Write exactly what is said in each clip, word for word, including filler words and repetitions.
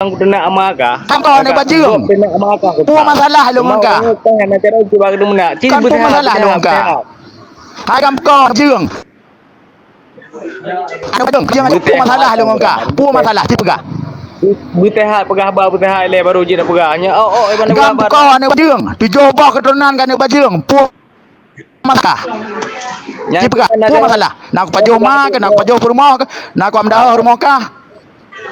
Kuteunak ama kah? Kan kau aneuk bajeueng. Kuteunak ama kah? Peue masalah lôn ngon kah? Kan aneuk bajeueng. Hai kan kau bajeueng. Aneuk bajeueng, bajeueng, peue masalah lôn ngon kah? Peue masalah? Ci peugah. Beuteuhat peugah haba, beuteuhat ilèe baru jeuet peugah. Nyan, oh, oh, eh, mana kan kau aneuk bajeueng. Tujoh boh keuturonan kah aneuk bajeueng. Peue masalah? Ci peugah, peue masalah? Na kupajoh ma kah, na kupajoh peurumoh kah, na kuameudahoh rumoh kah?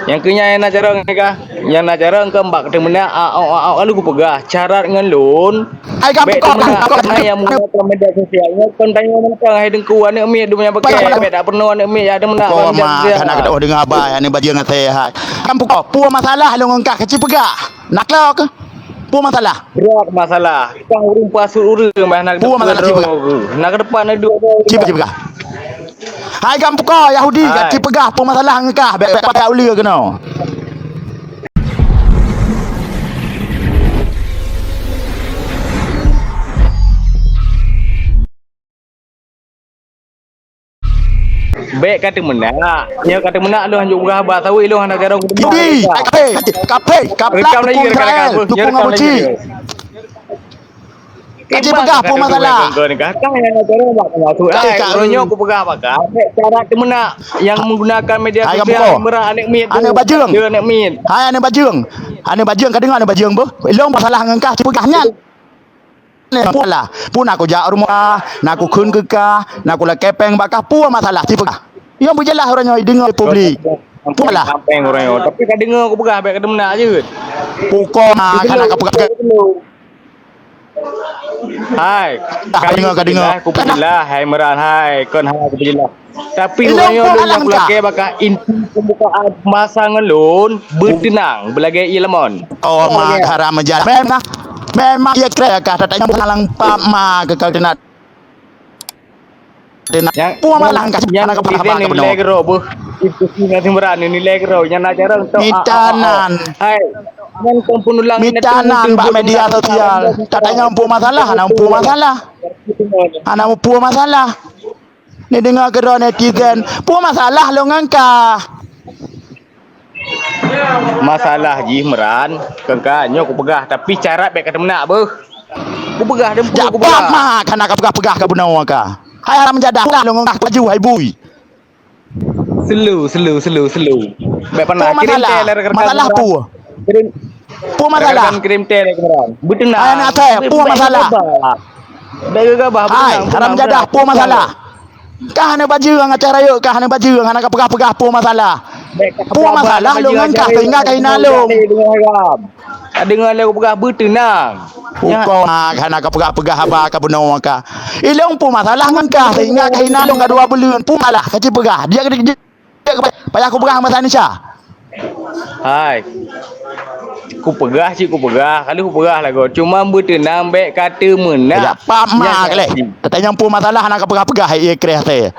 Nyang keu nyan na carông kah? Nyang na carông kah bak teumeunak, a, a, a, a, lalu kupeugah, syarat ngon lôn. Ai ka bèk teumeunak. Nyang meugunakan media sosial nyoe kon tanyoe mantong, hai Teungku, aneuk miet dum nyang pakai, bèk dak peurunoe aneuk miet jak teumeunak. Kau ma, hana keutoh deungoe haba, aneuk bajeueng ngon seuhat. Kan peue, peue masalah lôn ngon kah, ci peugah. Naklo kah? Peue masalah? Brat masalah. Kang ureueng pasut ureueng bah na. Peue masalah, ci peugah. Na keudepan na duek. Ci peugah, ci peugah. Hai gam pukoe Yahudi, ka ci peugah peue masalah ngon kah, bèk, bèk pakai uleue keunoe. Bèk ka teumeunak. Nyoe ka teumeunak lôn hanjeuet peugah haba saweue lôn hana garong. Yahudi, kafé, kafé, kaplak tukang Israel, tukang Abuci. Ka ci peugah peue masalah. Ka nyoe kupeugah bak kah. Bèk cara teumeunak nyang menggunakan media sosial meurah aneuk miet. Aneuk bajeueng. Aneuk miet. Hai aneuk bajeueng. Aneuk bajeueng ka deungoe aneuk bajeueng beuh. Lôn masalah ngon kah ci peugah nyan. Peue masalah? Peue na kujak rumoh kah, na kukheun keu kah, na kulakèe pèng bak kah, peue masalah? Ci peugah. Nyang beujeulaih uroe nyoe deungoe publik. Peue masalah? Pèng uroe nyoe. Tapi ka deungoe kupeugah bèk ka teumeunak jeuet. Pukoe ma ka na kapeugah. Hai, ka deungoe, ka deungoe. Kupeugah, hai Imran, hai, kon hai kupeugah. Tapi uroe nyoe lôn nyang kulakèe bak kah inti pembukaan masa ngon lôn, beuteunang, beulagèe ié lamon. Oh, ma haram meujadah. Memang, memang ié kreh kah, tatanyong bukan lam pap ma keu kau teunat. Teunat. Peue masalah kah, hana keupeugah haba keupeue nilai keudroe beuh. Itu si nasi Imran nilai keudroe, nyan na jarang tau. Mita nan. Hai, nyan kon peunulang. Mita nan bak media sosial. Tatanyong peue masalah, hana peue masalah. Hana peue masalah. Neudeungoe keudroe netizen, peue masalah lôn ngon kah? Masalah jih Imran, kon kah nyoe kupeugah, tapi syarat bèk ka teumeunak beuh. Kupeugah dan peue kupeugah. Jak pap ma ka na kapeugah-peugah ka bunoe kah. Hai haram jadah, peugah lôn ngon kah paju hai bui. Slow, slow, slow, slow. Bèk panas. Peue masalah? Kirim teh lah rekan-rekan. Masalah peue? Kirim. Peue masalah? Rekan-rekan kirim teh lah keumran. Beuteunang. Hai aneuk asèe, peue masalah? Bèk geugabah, beuteunang. Hai, haram jadah, peue masalah? Kah aneuk bajeueng, acara yuk, kah aneuk bajeueng, hana kapeugah-peugah peue masalah. Peue masalah lôn ngon kah sehingga kah hina lôn? Ka deungoe lé kupeugah beuteunang. Ukoe ma ka hana kapeugah-peugah haba ka bunoe kah. Ilôn peue masalah ngon kah sehingga kah hina lôn ka dua buleuen? Peue masalah ka ci peugah? Dia, dia, dia payah kupeugah masa Indonesia. Hai. Kupeugah cit kupeugah, ka lheueh kupeugah lagoe. Cuma beuteunang bèk ka teumeunak. Ya, pap ma kah lé. Tatanyong peue masalah hana kapeugah-peugah, hai ié kreh asèe.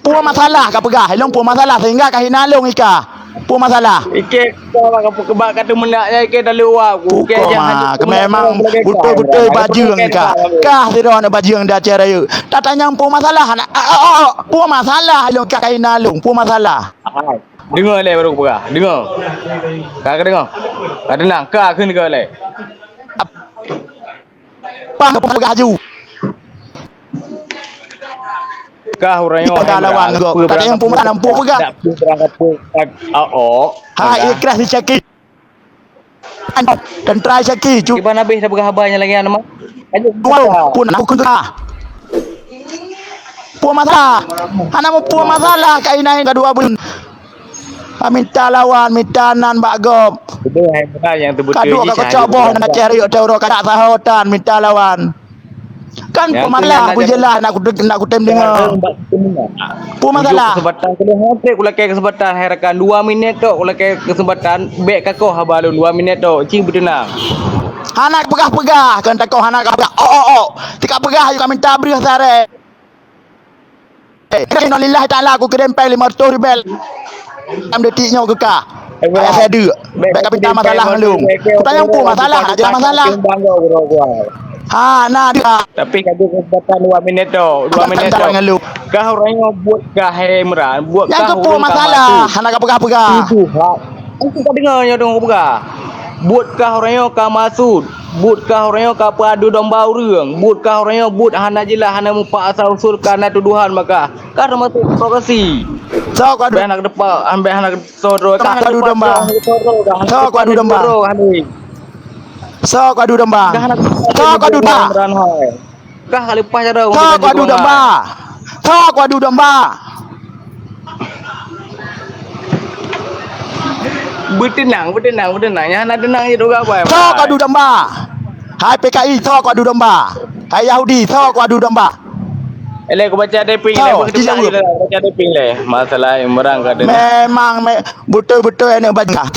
Peue masalah kapeugah, ilôn peue masalah sehingga kah hina lôn i kah? Peue masalah? Ikei kah bak ka teumeunak nyan ikei daluwa ku. Ukoe ma, memang beutôi-beutôi bajeueng kah. Kah sidroe aneuk bajeueng di Aceh Rayeuk. Tatanyong peue masalah, aneuk, a, a, a, peue masalah ilôn kah hina lôn, peue masalah? Deungoe lé baru kupeugah, deungoe. Ka, ka deungoe. Ka teunang, ka kheun deungoe lé. Ap-, Pah peugah ju. Kah urang nyoe. Kita lawan go. Kata nyang peue meunan peue peugah. Dak peue berangkat peue. Oh, oh. Ha, ikhlas dicaki. Tentara caki. Iban habéh dah peugah haba nyang lagèe nyan mah. Wow, pun aku kena. Peue masalah? Hana meupeue masalah ka inai ka dua buleuen. Ka minta lawan, minta nan bak gob. Betul, hai, betul, nyang teubeutôi. Kadua ka kocok boh nan Aceh Rayeuk teuh uroe ka dak sahoe tan minta lawan. Kan peue masalah, beujeulaih nak kutem, nak kutem deungoe. Peue masalah? Kesempatan, keuneuk han trép kulakèe kesempatan, hai rakan, dua minit tok kulakèe kesempatan, bèk kakoh haba lôn, dua minit tok, ci beuteunang. Hana peugah-peugah, kan takoh hana ka peugah. Oh, oh, oh. Tika peugah, ayo ka minta breuh saré. Eh, innalillahi ta'ala, aku kirém péng lima ratus ribèe. Am detik nyoe keu ka. Ayah saya deuk. Bèk ka pinta masalah ngon lôn. Kutanyong peue masalah, hana jeulaih masalah. Ha, na dia. Tapi ka ada kesempatan dua minit tu, dua minit tu. Ngon lôn. Kah urang nyoe buet kah, hai Imran? Buet kah urang kah masalah? Hana ka peugah-peugah. Itu hak. Aku ka deungoe nyoe dong peugah. Buet kah uroe nyoe ka masut, buet kah uroe nyoe ka peuadu domba ureuëng, buet kah uroe nyoe buet hana jeulaih, hana mupat asal usul, ka na tuduhan bak kah. Kah teumasuk provokasi. Soe kah adu? Bèk hana keudepak, ambèe hana keudepak. Soe kah adu domba? Soe kah adu domba? Soe kah adu domba? Soe kah adu domba? Kah ka leupah cara. Soe kah adu domba? Soe kah adu domba? Beuteunang, beuteunang, beuteunang. Nyang hana teunang jih doga bai. Soe kah adu domba? Hai P K I, soe kah adu domba? Hai Yahudi, soe kah adu domba? Eleh ku baca typing leh, soe, beuteunang jaweueb. Baca typing leh. Masalah Imran ka deunang. Memang me-, beutôi-beutôi aneuk bajang.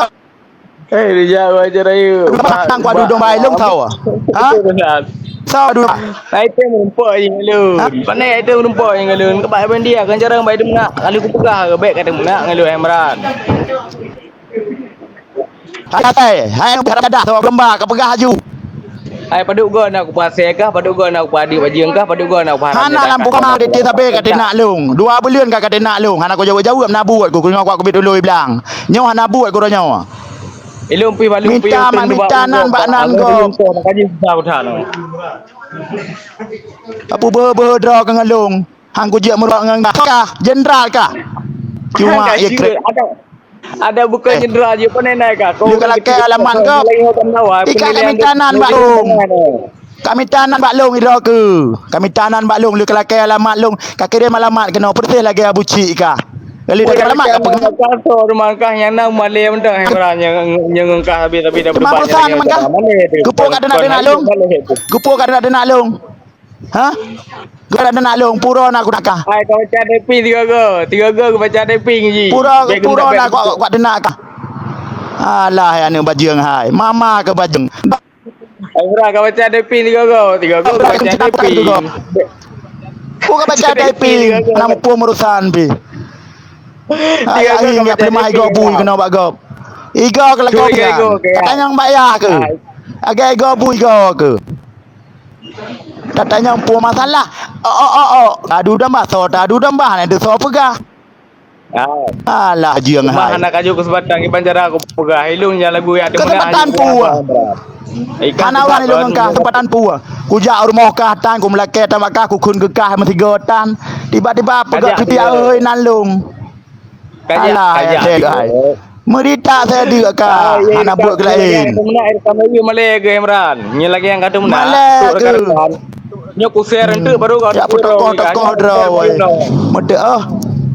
Eh, dijak baca rayeuk. Memang kah adu domba ilong soe? Ha? Soe adu domba? Hai teu meureumpok jih ngon lôn. Ha? Pandai hai teu meureumpok jih ngon lôn. Keubai ban dia kan jarang bai teumenak. Kali kupeugah bèk ka teumenak ngon lôn Imran. Hai, hai, hai, biar ada soe domba ka peugah aju. Hai padub goe na kupeusé kah, padub goe na kupeuadeuk bajeueng kah, padub goe na kupeugah. Hana lampu kama di sabe ka teunak lôn. Dua buleuen ka ka teunak lôn. Hana kujaweueb-jaweueb na buet ku, ku nyoe kuat kubi tulôi blang. Nyoe hana buet ku nyoe. Ilôn pih balu pih. Minta mak minta nan bak nan gob. Maka jih susah udah. Apa beuhe-beuhe droe keu ngon lôn? Hang kujak meurok ngon kah, jenderal kah? Cuma ye krek. Ada, ada bukan jenderal je, pandai naik kah? Lôn ka lakèe alamat kah? Ika kami tanan bak lôn. Kami tanan bak lôn idroe keu. Kami tanan bak lôn, lôn ka lakèe alamat lôn. Ka kirém alamat keunoe, peureuséh lagèe Abu Cik kah. Lalu dah alamat ka peugah. Kantor rumah kah nyang na malèe mantong, hai, barang nyang, nyang kah habis-habis dah. Cuma berubah perusahaan nyang memang kah? Kepok kat denak-denak lôn. Kepok kat denak-denak lôn. Ha? Kau dah nak lông, pura nak aku nak kah? Hai, kau baca deping tiga go. Tiga go kau baca deping ji. Pura, pura nak kau, kau nak kah? Alah, hai aneuk bajeueng hai. Mama ke bajeueng. Hai, pura kau baca deping tiga go. Tiga go kau baca deping. Kau baca deping. Nak muphom urusan pi. Tiga go kau baca deping. Igo bui kena bak gob. Igo ke lagu dia. Katanya bak ya ke? Agai igo bui igo ke? Tatanyong peue masalah. Oh, oh, oh, oh. Tadu damba, soe tadu damba, hana teusoe peugah. Ah. Alah, jeueng hai. Hana kaju keuseumpatan kiban cara aku peugah. Ilung nyang lagu ya. Keuseumpatan peue? Hana ureueng ilung ngon kah, keuseumpatan peue? Kujak rumoh kah tan, kumeulakèe tan bak kah, kukheun keu kah meusigoe tan. Tiba-tiba peugah piti ahôi nan lông. Alah, ya, hai. Meurita saya deuk ka, hana buet keu laén. Malèe geuh Imran. Nyoe lagèe nyang ka teumeuna. Malèe geuh. Nyoe kusèe reunteuk baru ka. Ya, tokoh-tokoh droe. Meuteuk, oh.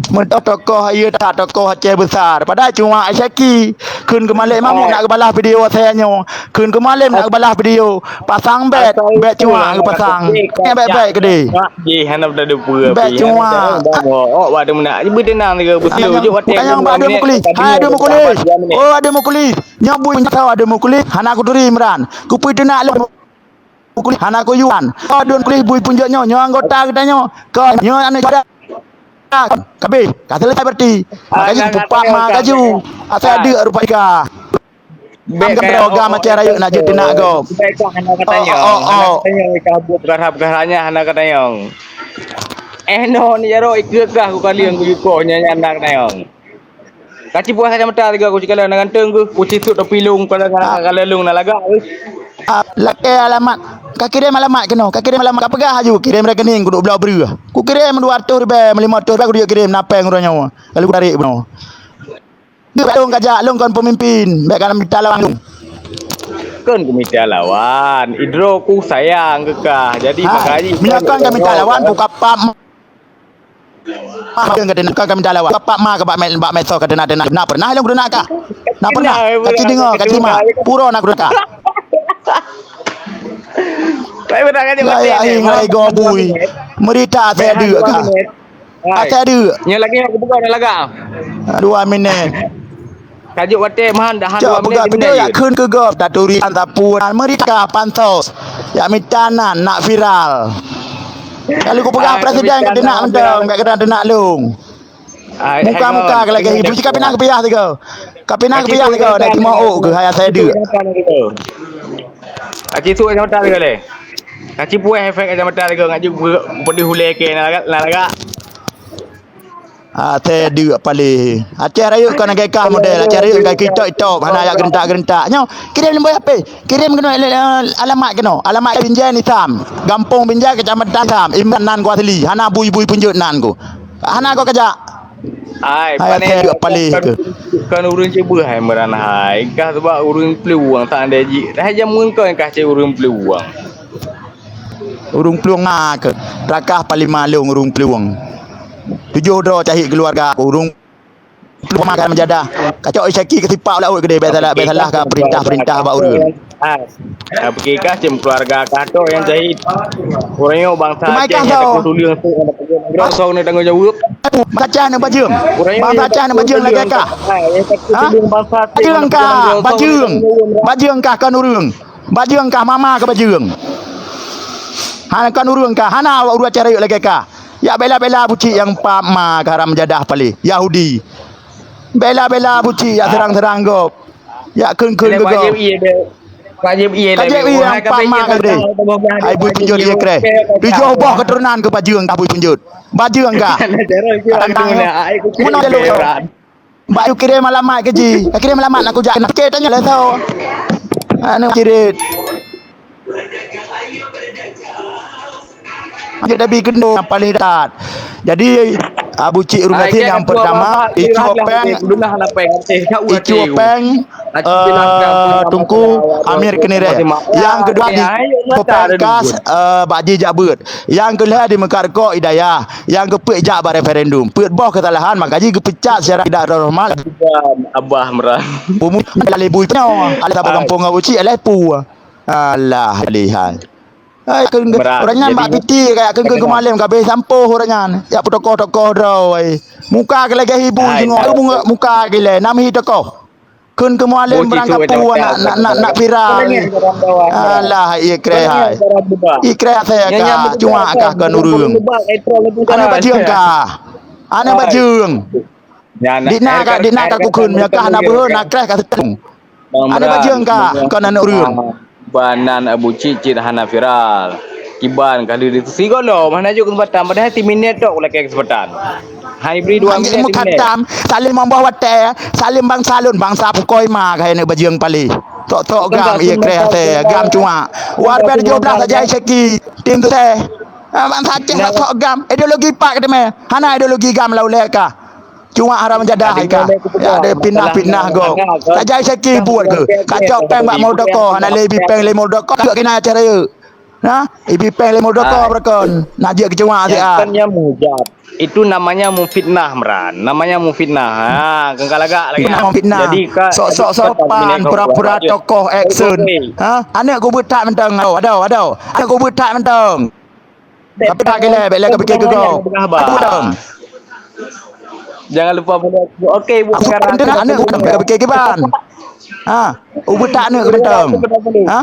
Meuteuk tokoh, iya that tokoh Aceh besar. Padahai cuma Syaki. Kheun keu Malek Mahmud nak geubalah video saya nyoe. Kheun keu Malem nak geubalah video. Pasang bèt, bèt cuak geupasang. Bèt-bèt keudeh. Jih hana teudeue peue. Bèt cuak. Awak dah meunak. Beuteunang tiga beutôi. Jok watèe. Bukan nyang bak Ade Muklis. Hai Ade Muklis. Oh Ade Muklis. Nyoe bui nyang tahu Ade Muklis. Hana kuturi Imran. Kupeue teunak lôn Muklis. Hana kuyuan. Oh Ade Muklis bui punjot nyoe. Nyoe anggota geutanyoe. Kau nyoe aneuk pada. Kabeh, ka selesai berarti. Makajih kupeupap ma kaju. Asai adeuk rupa ika. Am kan droe gam macam rayeuk nak jeuet teunak gob. Bèk ka hana katanyong. Oh, oh, oh. Hana katanyong ika buet peukara-peukara nyan hana katanyong. Eh, noh ni jaroe ikeue kah ku kalieng ku yukoh nyan, nyan hana katanyong. Kaci puas kacamata tiga ku cikalon na ganteng ku, ku cisut topi lông, kalau na, kalau lông na lagak. Ah, lakèe alamat. Ka kirém alamat keunoe, ka kirém alamat, ka peugah aju, kirém rekening ku duek bloe breueh. Ku kirém dua ratus ribèe, lima ratus ribèe ku duek kirém, na pèng uroe nyoe. Lalu ku tarek bunoe. Lông kajak, lông kon pemimpin, bèk kana mita lawan lông. Kon kumita lawan, idroe ku sayang keu kah. Jadi makajih. Meunyoe kon ka mita lawan, buka pap. Ah, ka mita lawan. Buka pap ma ka bak me-, bak meso ka teunak-teunak. Na pernah lông teunak kah? Na pernah. Kaci deungoe, kaci ma. Pura na teunak kah? Lai ahi ngai gobui. Meurita saya deuk kah? Hai. Asai deuk. Nyoe lagèe nyang kupeugah dah lagak. Dua minit. Tajuk watèe meuhan dah dua minit. Cok peugah video yak kheun keu gob, taturi an tapue an meurita pansos. Yak mita nan nak viral. Lalu kupeugah presiden ka teunak mantong, ka keunan teunak lông. Muka-muka ka lagèe ibu cika pinah keupiah sigoe. Ka pinah keupiah sigoe, dak timoh ôk keu hai asai deuk. Aci su kacamata sigoe lé. Kaci puéh efek kacamata lagak ngaju pedih ulèe kèe na lagak, na lagak. Asai deuk paléh. Aceh Rayeuk kon lagèe kah model. Aceh Rayeuk ka kitok-kitok, hana jak geurentak-geurentak. Nyoe, kirém nombor H P. Kirém keunoe, eh, alamat keunoe. Alamat Binjai Nisam. Gampông Binjai, Kecamatan Nisam. Imran nan ku asli. Hana bui-bui peunjot nan ku. Hana ku kajak. Hai, hai, pané asai deuk paléh kon, ke. Kon ureueng ceubeuh hai Imran hai. Kah sabab ureueng peuluwang tak ada jih. Dah jameun kon kah cit ureueng peuluwang. Ureueng plueng na keuh, rakah panglima lôn ureueng plueng. Tujoh droe cahit keuluwarga ureueng plueng makan meujadah. Kacok syaki keu sipak laôt keudeh, bèk salah, bèk salah ka peurintah-peurintah bak ureueng. Ah, pikir kah cit keuluwarga kah toh nyang cahit. Ureueng nyoe bangsa Aceh nyang takot tuleueng tu, nyang takot tuleueng tu, tanggong jaweueb. Bangsa Aceh nyang bajeueng. Bangsa Aceh nyang bajeueng lagèe kah. Ha? Bajeueng kah, bajeueng. Bajeueng kah kon ureueng. Bajeueng kah, mama kah bajeueng. Hana kon ureueng kah, hana awak ureueng Aceh Rayeuk lagèe kah. Jak bela-bela bucik nyang pap ma kah haram jadah paléh, Yahudi. Bela-bela bucik jak serang-serang gob. Jak kheun-kheun keu gob. Ka jeuet ie nyang pap ma kah deh. Ai bui peunjot ie kreh. Tujoh boh keuturonan keu bajeueng kah bui peunjot. Bajeueng kah. Tantang nyoe. Meunoe jalok nyoe. Bak yue kirém alamat keu jih. Ka kirém alamat nak kujak keunan. Cit tanyoe lé soe. Aneuk cirit. Anjir Dabi Keunoe nyang paléng that. Jadi, Abu Cik Rumiatin nyang pertama, Icu Openg, Icu Openg, eh, Teungku Amir Kenireh. Nyang kedua, Icu Openg khas, eh, Bak Ji Jak Beuet. Nyang keulhèe di Meukat Rukok Hidayah, nyang keupeuet jak bak referendum. Peuet boh keusalahan, maka jih geupeucat secara tidak terhormat. Bukan, Abah Imran. Peumulihan lé bui nyoe, alah saboh gampông ngon uci, alah pu. Alah, lihai. Hai, keu, ureueng nyan bak piti, kayak keu, keu malém, ka abéh sampôh ureueng nyan. Jak peutokoh-tokoh droe, ai. Muka keu lagèe ibu jingok, muka keu lé, nam hi tokoh. Kheun keu Mualem barang kapeue nak, nak, nak, nak viral. Alah, ikreh hai. Ikreh asai kah, cuak kah kon ureueng. Aneuk bajeueng kah. Aneuk bajeueng. Dikna kah, dikna kah kukheun, meunyo kah na beuhe, na kreh kah seutông. Aneuk bajeueng kah, kon aneuk ureueng. Ban nan Abu Cik cit hana viral. Kiban ka lheueh ditusi gohlom, hana jok keuseumpatan, padahai siminèt tok lakèe keuseumpatan. Hai bri dua minèt siminèt. Salim meuboh watèe, Salim bansa lôn, bansa pukoe ma kah aneuk bajeueng paléh. Tok-tok gam, ikreh asai, gam cuak. War bèe tujoh blah saja Syeki, tim sukses. Ah, bansa Aceh sok-sok gam, ideologi pat kah teumé. Hana ideologi gam lam ulèe kah. Cuak haram jadah hai kah. Ya, ada fitnah-fitnah gob. Tajak Syeki buet keu. Kacok péng bak Muldoko, hana lé ibi péng lé Muldoko, kacok kina acara yuk. Nah, ibi péng lé Muldoko beureukan. Najak keucuak siat. Kan nyang mujab. Itu namanya mufitnah, Imran. Namanya mufitnah. Ha, keu ka lagak lagèe. Fitnah, fitnah. Jadi ka sok-sok sopan, pura-pura tokoh action. Ha? Aneuk ku beutak mantong. Adoh, adoh, adoh. Aneuk ku beutak mantong. Tapi tak kira, bèk lé ka pikir keu gob. Aku dong. Jangan lupa follow aku. Oke, buat sekarang. Aku dengar aneuk ku dong, bèk ka pikir kiban. Ha, ubeutak aneuk ku dong. Ha?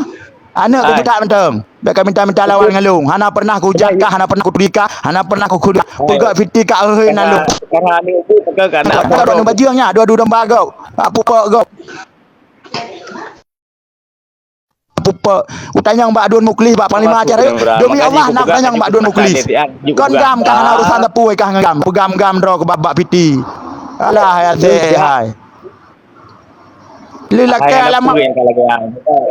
Aneuk ku beutak mantong. Bèk ka minta-minta lawan ngon lôn. Hana pernah ku jak kah, hana pernah ku turi kah, hana pernah ku khuda. Peugah fiti kah heuheu nan lôn. Sekarang aneuk ku peugah kah aneuk. Aneuk bajeueng nyan, dua-dua domba gob. Apa pok gob. Pupa, utanyong bak Dun Muklis, bak Panglima Aceh. Demi Allah, nak tanyong bak Dun Muklis. Kon gam kah hana urusan sapeue kah ngon gam. Peugam-gam droe keu bak-bak piti. Alah, hai asai, hai. Lelaki alamat.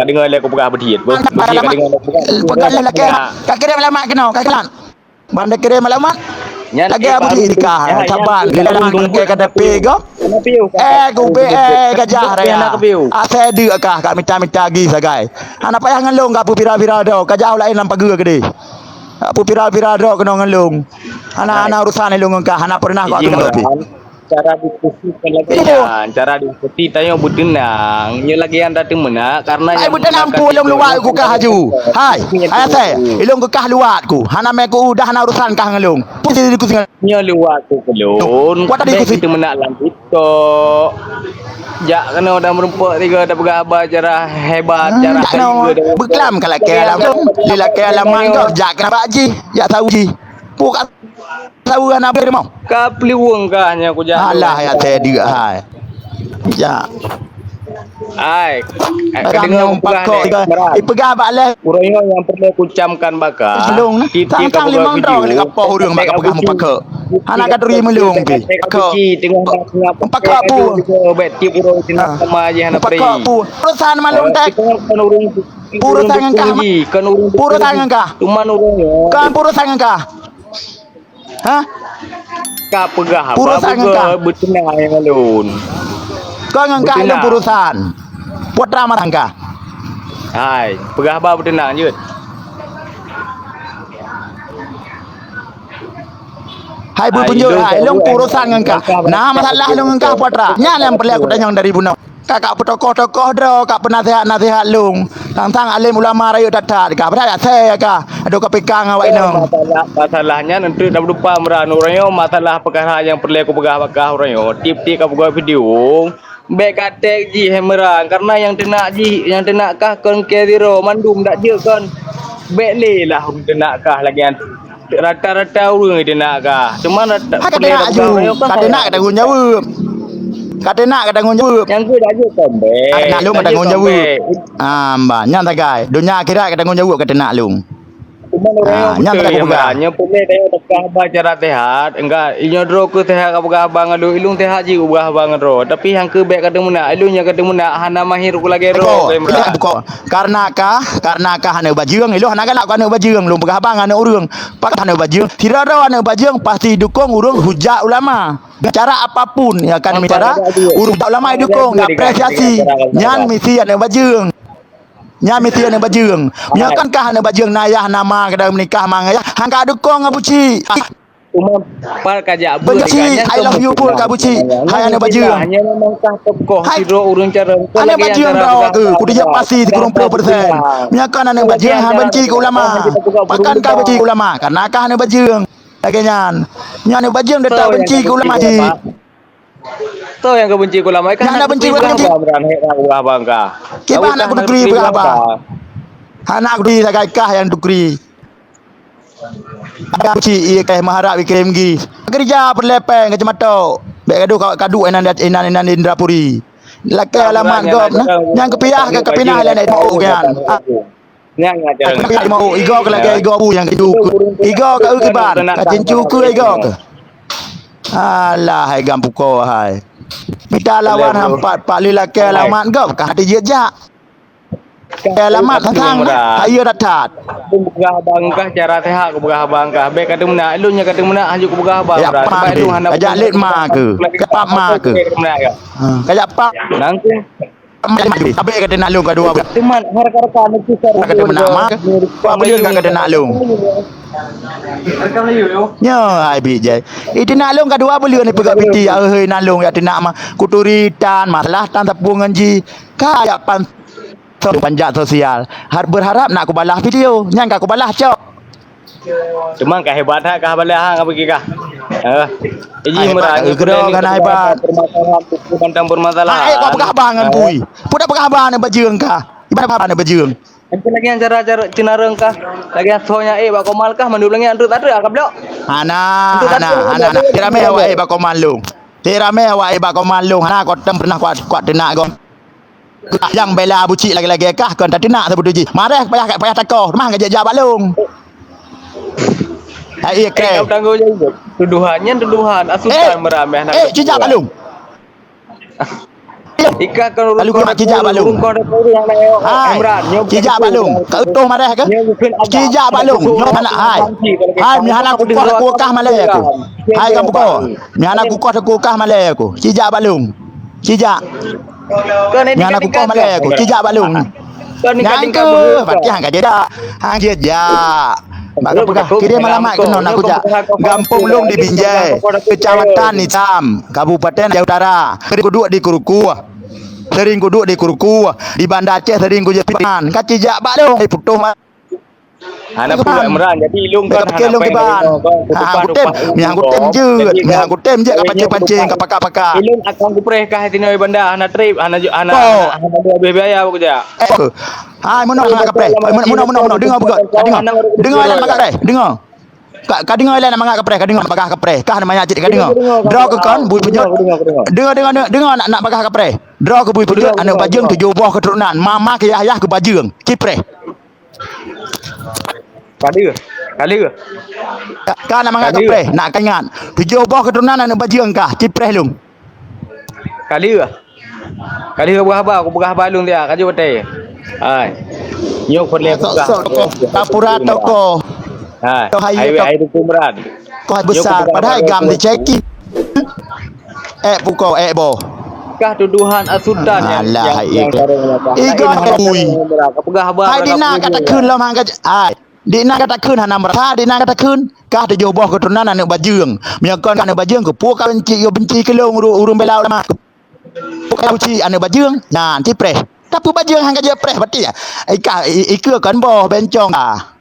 Ka deungoe lé ku peugah beudiet. Peugah lelaki. Ka kirém alamat keunoe, ka kirém. Ban takirém alamat. Lagèe Abu Cik kah, saban, lé dalam bangke ka tapi gob. Eh, gubé, eh, gajah raya. Asai deuk kah, ka mita-mita gi sagai. Hana payah ngon lôn, ka peuviral-viral droe, ka jak laén lam pageue keudeh. Ka peuviral-viral droe keunoe ngon lôn. Hana, hana urusan lôn ngon kah, hana pernah kah teuka tapi. Cara diskusi kan lagèe nyan. Cara diskusi tanyoe beuteunang. Nyoe lagèe nyan dak teumeunak karena. Hai, beuteunang pu lôn luwat ku kah aju. Hai, hai asai, ilôn ku kah luwat ku. Hana mé ku udah hana urusan kah ngon lôn. Pu jadi diskusi ngon. Nyoe luwat ku keu lôn. Kuat tadi diskusi. Teumeunak lam TikTok. Jak keunoe dah meureumpok tiga dah peugah haba cara hebat, cara kali. Beuklam ka lakèe alam. Di lakèe alam mangkok jak kena bak jih, jak tahu jih. Pu ka Saweue hana beurimong. Ka peuliwong kah nyan kujak. Alah, ya teh dia hai. Ya. Ai, ka deungoe nyang peugah pakok lé, tiga. Ipeugah bak lé. Ureueng nyoe nyang peureulèe kucamkan baka. Belum, nah. Tang-tang limong droe lé kapoh ureueng bak peugah mupakok. Hana ka turi meulong pih. Pakok. Pakok pu. Bèk tiep uroe sinan sama jih hana turi. Pakok pu. Urusan malong tek. Urusan ngon kah. Urusan ngon kah. Kan urusan ngon kah. Hah? Ka peugah apa? Urusan ngon kah. Beuteunak ngon lôn. Kau ngon kah lôn urusan. Putra marah kah. Hai, peugah haba beuteunak jeuet. Hai beupeunjot, hai lôn urusan ngon kah. Na masalah lôn ngon kah putra. Nyan nyang peureulèe kutanyong dari bunoe. Ka, ka peutokoh-tokoh droe, ka peunasihat-nasihat lôn. Tang-tang além ulama rayeuk that-that ka. Padahai asai ka. Aduh ka pikang awak inong. Masalah, masalah nyan untuk dah berupa meuranu uroe nyoe, masalah peukara nyang peureulèe kupeugah bak kah uroe nyoe. Tiep-tiep ka peugah video. Bèk ka tag jih hai Imran, karena nyang teunak jih, nyang teunak kah kon K zero, mandum dak jeuet kon. Bèk lé lah ureueng teunak kah lagèe nyan. Rata-rata ureueng teunak kah. Cuma rata. Hai ka teunak ju, ka teunak ka tanggung jaweueb. Ka teunak ka tanggung jaweueb. Nyang keu dak jeuet kon bèk. Ka teunak lôn ka tanggung jaweueb. Ah, bah, nyan sagai. Donya akhirat ka tanggung jaweueb ka teunak lôn. Cuman ureueng nyoe beutôi, nyan ka peugah. Nyoe puléh tanyoe peugah haba cara sehat, enggak, nyoe droe keu sehat ka peugah haba ngon lôn, ilôn sehat jih peugah haba ngon droe. Tapi nyang keu bèk ka teumeunak, ilôn nyang ka teumeunak, hana mahir ku lagèe droe. Buko, buko. Karena kah, karena kah aneuk bajeueng, ilôn hana galak keu aneuk bajeueng, lôn peugah haba ngon aneuk ureueng. Pakon aneuk bajeueng, sidroe-droe aneuk bajeueng pasti dukung ureueng hujat ulama. Cara apapun, ya kan, cara ureueng hujat ulama didukung, diapresiasi. Nyan misi aneuk bajeueng. Nyan misi aneuk bajeueng. Meunyoe kan kah aneuk bajeueng na yah na ma, kadang meunikah ma ngon yah, han ka dukong Abuci. Cuma pal ka jak beuet. Benci, I love you pun ka Abuci. Hai aneuk bajeueng. Hanya memang kah tokoh sidroe ureueng cara. Aneuk bajeueng droe keu, kutu jak pasi sikureueng ploh persen. Meunyoe kan aneuk bajeueng han benci keu ulama. Pakon ka benci keu ulama? Karena kah aneuk bajeueng. Lagèe nyan. Nyan aneuk bajeueng dah tak benci keu ulama jih. Toh nyang geubenci keu ulama, kan hana benci keu ulama. Kiban hana kudukri peugah haba. Hana kudukri sagai kah nyang dukri. Ada kuci ié kah meuharap ikirim gi. Keurija peureulèe pèng kacamata. Bèk gadoh ka-, kaduk inan, inan, inan Indrapuri. Lakèe alamat gob nah. Nyang keupiah ka kapinah lé aneuk nyan. Nyang ajaran. Aku mau igo ke lagèe igo bu nyang keju. Igo ke eu kiban, ka cincu ke igo ke. Alah, hai gam puko hai. Mita lawan hampat pak lelaki alamat gob ka hati jejak. Alamat tang, ayo datat. Peugah bangkah cara sehat, peugah bangkah. Bèk kata meunak, lôn nyang kata meunak haju peugah bangkah. Sebab lôn hana kajak let ma ke. Kajak pap ma ke. Ha, kajak pap. Nang ke. Abéh kata nak lôn ka dua buleuen. Teuma hareuka-hareuka neuh susah. Kata meunak ma. Dua buleuen ka kata nak lôn. Nyoe hai bi jai. Itu nak lôn ka dua buleuen ni peugah piti ya hei nak lôn ya teunak ma. Kuturi tan masalah tan teupeue ngon ji. Ka ya pan so panjat sosial. Har berharap nak kubalah video. Nyan ka kubalah cok. Cuma ka hebat ha ka balah ha ka bagi kah. Eh. Iji meuran keudroe kan hebat. Permasalahan buku tentang permasalahan. Hai kau peugah bang ngan bui. Pudak peugah bang ngan bajeueng kah. Ibarat peugah bang ngan bajeueng. Nanti lagi yang cara-cara cenareng kah. Lagi yang soalnya eh bak komal kah mandum lagi antuk tak ada ka blok. Hana, hana, hana, hana. Tiramé awak eh bak komal lung. Tiramé awak eh bak komal lung. Hana kau tem pernah kuat kuat tenak kau. Nyang bela bucik lagèe-lagèe kah kon tateunak sabe tu jih. Mareh payah payah tako, mah ngajak jak balong. Hai iya kreh. Kau tanggung jawab. Tuduhan nyan tuduhan asukan merameh nak. Eh, cijak balong. Ika kan lalu kau nak cijak balong. Hai, cijak balong. Kau utuh mareh ke? Cijak balong. Nyoh anak hai. Hai, mihana kukoh aku kah malèe aku. Hai kamu ko. Mihana kukoh aku kah malèe aku. Cijak balong. Cijak. Nyan aku koh malèe aku, cijak balong. Nyang ke, fatih hang ka jeda. Hang jeda. Bak peugah, kirim alamat keunoe nak kujak. Gampông Long di Binjai, Kecamatan Itam, Kabupaten Aceh Utara. Sering kuduek di Kuruku. Sering kuduek di Kuruku. Di Banda Aceh sering kujak pitan. Ka cijak balong, eh putoh ma. Hana peue Imran, jadi ilong kan hana payah ilong kiban. Ha, kutem, nyang kutem je, nyang kutem je ka pancing-pancing, ka pakak-pakak. Ilong akan kupreh kah tinoe banda, hana trip, hana hana hana habéh biaya bak kujak. Eh, hai meunoe mangak kapreh. Meunoe meunoe meunoe deungoe beugöt. Deungoe ilan mangak kapreh, deungoe. Ka deungoe ilan mangak kapreh, ka deungoe bagah kapreh. Kah nama nyak cit ka deungoe. Droe keu kon bui peujot. Deungoe deungoe deungoe nak bagah kapreh. Droe keu bui peujot aneuk bajeueng tujoh boh keuturonan. Mama keu yah-yah keu bajeueng. Kipreh. Pada. Ka lheueh. Ka, ka nak mangat kapreh, nak ka ingat. Tujoh boh keuturonan aneuk bajeueng kah, cipreh lôn. Ka lheueh. Ka lheueh peugah haba, kupeugah haba lôn dia, ka jeuet watèe. Hai. Nyoe kon lé peugah. Sok-sok tokoh, tapura tokoh. Hai. Toh hai, hai, toh hai Teungku Imran. Tokoh besar, padahai gam diceki. Eh, pukoe, eh, boh. Kah tuduhan asutan nyang, alah, nyang, hai, nyang itu. Sarong lapah. Igo hai, ui. Peugah haba. Hai, di na ka takheun lom hang ka, hai. Di na ka takheun hana meurasa, di na ka takheun. Kah tujoh boh keuturonan aneuk bajeueng. Meunyoe kon aneuk bajeueng, keupeue ka benci, benci keu lôn ureueng, ureueng bela ulama. Keupeue ka benci aneuk bajeueng? Nyan, cipreh. Tapi bajeueng hang ka jeuet preh, berarti ya. Ikah, i-, ikeue kon boh bencong kah.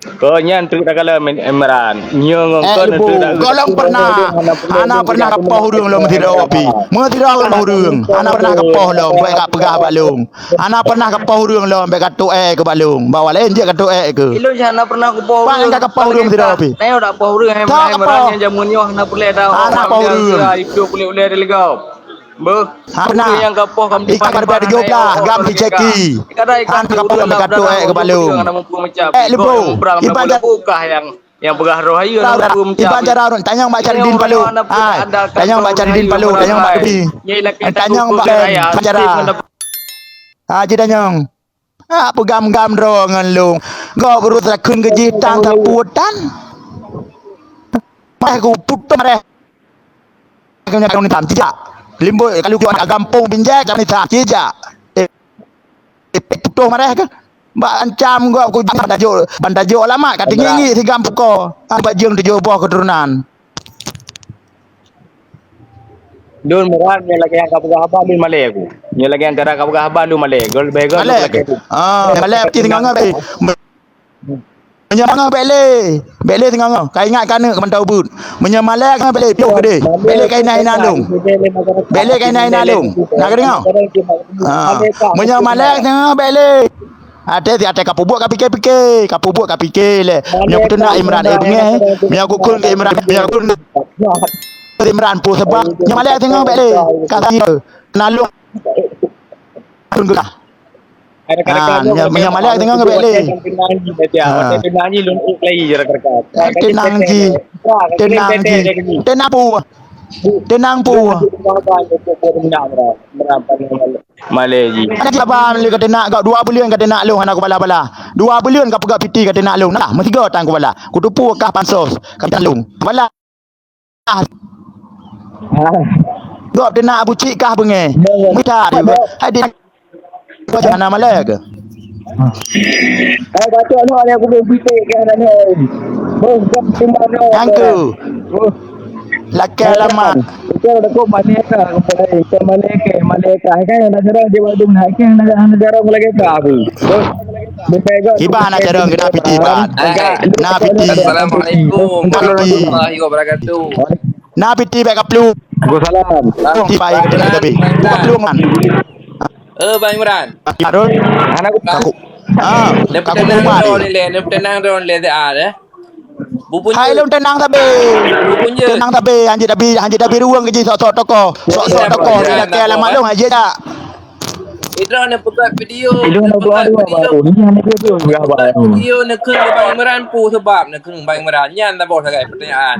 Kon nyan treuk takalon Imran. Nyoe ngon eh, kon treuk takalon. Golom pernah. Hana pernah kapoh ureueng lom sidroe pi. Meusidroe ureueng. Hana pernah kapoh lom, buet ka peugah bak lôn. Hana pernah kapoh ureueng lom, bèk katu'oh keu bak lôn. Bak walai jeuet katu'oh keu. Ilôn hana pernah kapoh ureueng. Bak ka kapoh ureueng sidroe pi. Nyoe dak poh ureueng hai, hai Imran nyang jameun nyoe hana peureulèe dah. Hana poh ureueng. Hidup ulèe-ulèe di legau. Beuh. Hana pernah. Ureueng nyang kapoh kam ikan daripada tujuh belas, gam diceki. Hana kapoh ureueng bèk katu'oh keu bak lôn. Eh, leubeh. Iban ja- Nyang peugah roh ayeu na peue meucah. Iban cara ureueng tanyong bak Caridin Palong. Hai, tanyong bak Caridin Palong, tanyong bak Debi. Tanyong bak Iban cara. Ha, jitanyong. Ha, peugam-gam droe ngon lôn. Gob ureueng takheun keu jih tan sapeue tan. Mah ku putoh mareh. Kami akan nitam, tidak. Limbul kalau kita gampong binjai kami nitam, tidak. Eh, eh, putoh mareh ke? Bak ancam gob ku ban tajok, ban tajok alamat ka tinggi-tinggi sigam pukoe. Ah, bajeueng tujoh boh keuturonan. Lôn Imran nyoe lagèe nyang ka peugah haba lôn malèe ku. Nyoe lagèe nyang ka peugah haba lôn malèe. Gol beh gol. Malèe. Ah, malèe pasti singoh-ngoh beh. Meunyoe mangat bèk lé, bèk lé singoh-ngoh. Ka ingat keuneuk mantong ubeut. Meunyoe malèe ka bèk lé, piôh keudeh. Bèk lé ka hina-hina lôn. Bèk lé ka hina-hina lôn. Na ka deungö? Ha. Meunyoe malèe singoh-ngoh bèk lé. Até si até ka peubuet ka pike-pike, ka peubuet ka pike lé. Meunyoe kuteunak Imran eh beungèh. Meunyoe kukheun keu Imran, meunyoe kukheun keu Imran peue sabab. Meunyoe malèe singoh bèk lé. Ka na lôn. Kheun keu Ah, nyang, nyang malèe teungoh ngon bèk lé. Ah. Teunang ji. Teunang ji. Teunang peue? Teunang peue? Malèe ji. Ada saban lé ka teunak kau, dua buleuen ka teunak lôn hana kubala-bala. Dua buleuen ka peugah piti ka teunak lôn. Nah, meusigoe tan kubala. Kuteupeue kah pansos ka teunak lôn. Kubala. Gob teunak bucik kah beungèh. Mita di hai di hana malèe ke? Eh, batuk noh, ada kubur pitik kan, ada. Oh, gob timbang noh. Nyang tu. Oh. Lakèe alamat. Itu ada kok malèe ka, kepala itu malèe ke, malèe ka. Kan ada orang di wadung nak, kan ada, ada orang lagi ka aku. Oh. Bukan gob. Iban nak cara kena piti, Iban. Hai. Na piti. Assalamualaikum warahmatullahi wabarakatuh. Na piti bèk kaplueng. Waalaikumsalam. Piti baik kena tapi. Kaplueng man. Eh, Bang Imran. Arul. Anak aku. Ah, aku tenang lupa dong dia. Ni le, ni tenang dong le, ah, deh. Bupunje. Hai, lôn tenang sabe. Bupunje. Tenang sabe, hanjeuet tabi, hanjeuet tabi ruweueng keu jih sok-sok tokoh. Sok-sok tokoh, di lakèe alamat lôn, hanjeuet jak. Idroe neupeugöt video, neupeugöt video, neupeugöt video neukeun Bang Imran peue sabab neukeun Bang Imran. Nyan saboh sagai pertanyaan.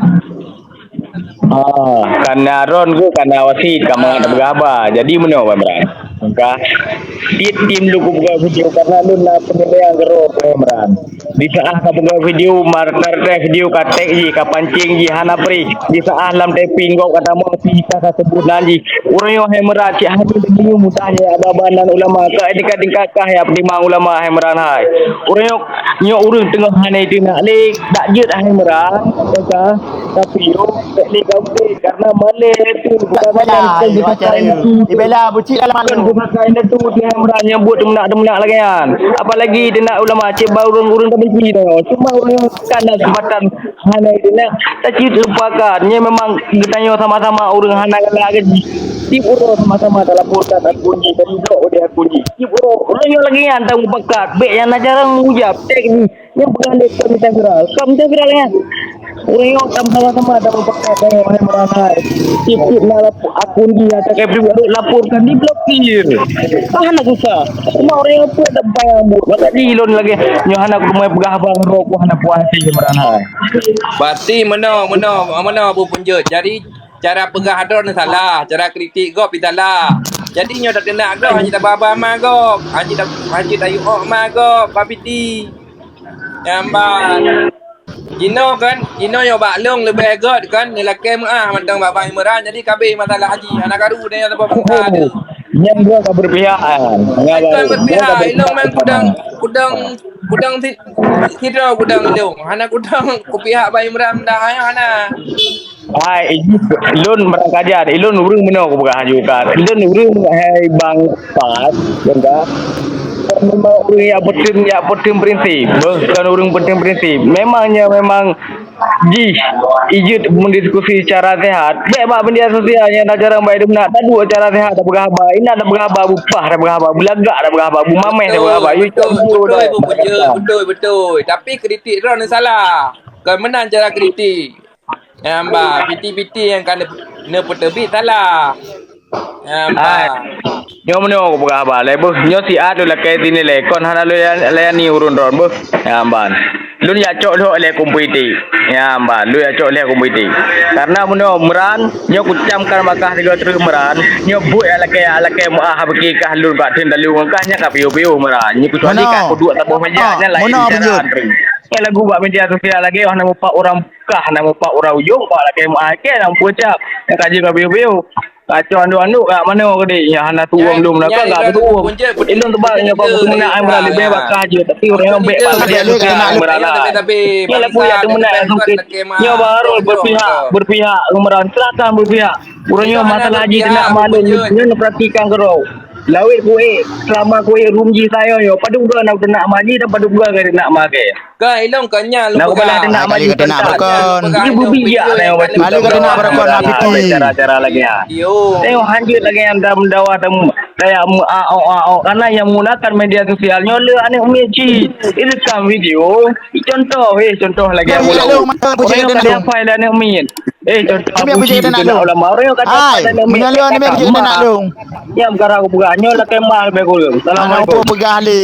Ah, kana ron ke kana wasit ka mangat peugah haba. Jadi meunoe Bang Imran. Ka tiep tim lôn kupeugöt video karena lôn na peunilaian keudroe Bang Imran. Di saat ka peugah video, martar teh video ka tag jih, ka pancing jih, hana prih. Di saat lam taping gob ka tamong pih ka, ka sebut nan jih. Ureueng nyoe hai meurat cit hana deungoe mudah nyoe aba-aba nan ulama. Ka tingkat-tingkat kah ya peutimang ulama hai meurat hai. Ureueng nyoe, nyoe ureueng teungoh hana teunak lé, dak jeuet hai meurat. Ka, tapi yo, tak lé gampang karena malèe tu bukan malèe. Ibela bucik dalam malu. Bukan itu dia meurat nyebut teunak-teunak lagèe nyan. Apalagi teunak ulama cit bak ureueng-ureueng tabenci tu. Cuma ureueng kan kesempatan hana teunak. Taci lupakan. Nyoe memang geutanyoe sama-sama ureueng hana galak gaji. Tiep uroe sama-sama talaporkan aku ni, tadi blok udah aku ni. Tiep uroe, ureueng nyoe lagèe nyan tamupakat. Bèk nyang na jarang mengujab. Tek ni. Nyang peugah lé komite viral. Komite viral nyan. Ureueng nyoe sama-sama dah berpakat dengan orang yang merana. Tiap-tiap na lapo-, akun dia tak kaya pribadi laporkan, diblokir. Ah, nak susah. Cuma orang yang apa dah bayang buat. Maka di ilon lagi. Nyoh hana aku mai peugah abang roh, aku hana puas hati merana. Berarti meno, meno, meno Abu Punjut. Jadi, cara peugah droe ni salah, cara kritik gob pih salah. Jadi nyoe dak keunak gob, hanjeuet tababa ma gob, hanjeuet ta-, hanjeuet tayue ok ma gob, Pak Piti. Nyamban. Jinoe kan, jinoe nyoe bak lôn leubeh gét kan, neulakée meuah mantong bak Bang Imran, jadi kabeh masalah haji, hana karu deh nyang saboh bangsa tu. Nyan gua ka berpihak, ah. Nyan baru. Bukan berpihak, ilôn memang kudang, kudang, kudang si-, sidroe kudang ilôn. Hana kudang kupihak Bang Imran dah, hana. Hai, ijih lôn meurangkajan, ilôn ureueng meunoe kupeugah laju ka. Ilôn ureueng hai Bang Pas, lôn ka. Memang ureueng nyang peuteun, nyang peuteun prinsip, beuh, kon ureueng peuteun prinsip. Memang nyoe memang jih ijeuet mendiskusi secara sehat. Bèk bak media sosial nyang tajarang bak idum nak taduek secara sehat tapeugah haba. Inan tapeugah haba bupah, tapeugah haba beulagak, tapeugah haba bumameh, tapeugah haba yue campur. Betul, betul, betul, betul. Tapi kritik droeneuh salah. Kon meunan cara kritik. Nyang ba, piti-piti nyang ka ne-, neupeuteubiet salah. Nyang ba. Hai. Nyoe meunyoe kupeugah haba lé beuh, nyoe siat lôn lakée sinilai kon hana lôn layani ureueng droen beuh. Nyang ban. Lôn jak cok lhok lé kum piti. Nyang ban, lôn jak cok lé kum piti. Karena meunyoe Imran, nyoe kucamkan bak kah sigoe treuk Imran, nyoe buet jak lakée, jak lakée meuah beuki kah lôn bak theun dalu ngon kah nyan ka piôh-piôh Imran. Nyoe kecuali kah kuduek saboh meja nyan laén cara. Nyan lagu bak media sosial lagée hana mupak urang Kah na mupak urang ujong, bak lakée meuah kée lam pucak, nyang ka jeuet ka biôh-biôh. Kacau anduk-anduk kat manoe keudeh, nyang hana tuwöm lom na, ka gak tuwöm. Ilôn teuba nyoe bak meuteumeunak ai meurah leubeh bak kah jeuet, tapi ureueng nyoe bèk bak media sosial ai meurah na. Nyoe lagu jak teumeunak ai sungkét. Nyoe baru berpihak, berpihak meurah. Silakan berpihak. Ureueng nyoe masalah jih teunak malum, nyoe neupeuratikan keudroe. Lawét kuék, seulama kuék rum jih sayoe nyoe, padub goe na teunak ma jih dan padub goe na teunak ma kée. Ka ilong ka nya lôn peugah. Nak keubalai teunak maju teunak beukon. Ibu bijak na yang waktu. Lalu ka teunak beukon na piti. Cara-cara lagi ha. Yo. Tengok hanjeuet lagi yang dalam dawa temu. Kayak mu a o a o karena yang menggunakan media sosial nyoe le aneuk miet cit. Irekam video, contoh eh contoh lagi. Kami lalu mata aku cek teunak lu. Apa yang aneuk miet? Eh contoh. Kami aku cek teunak lu. Ulama orang yang kata aneuk miet. Menyalur aneuk miet cek teunak lu. Yang perkara aku peugah nyoe lah kemah lebih kurang. Assalamualaikum. Apa peugah le?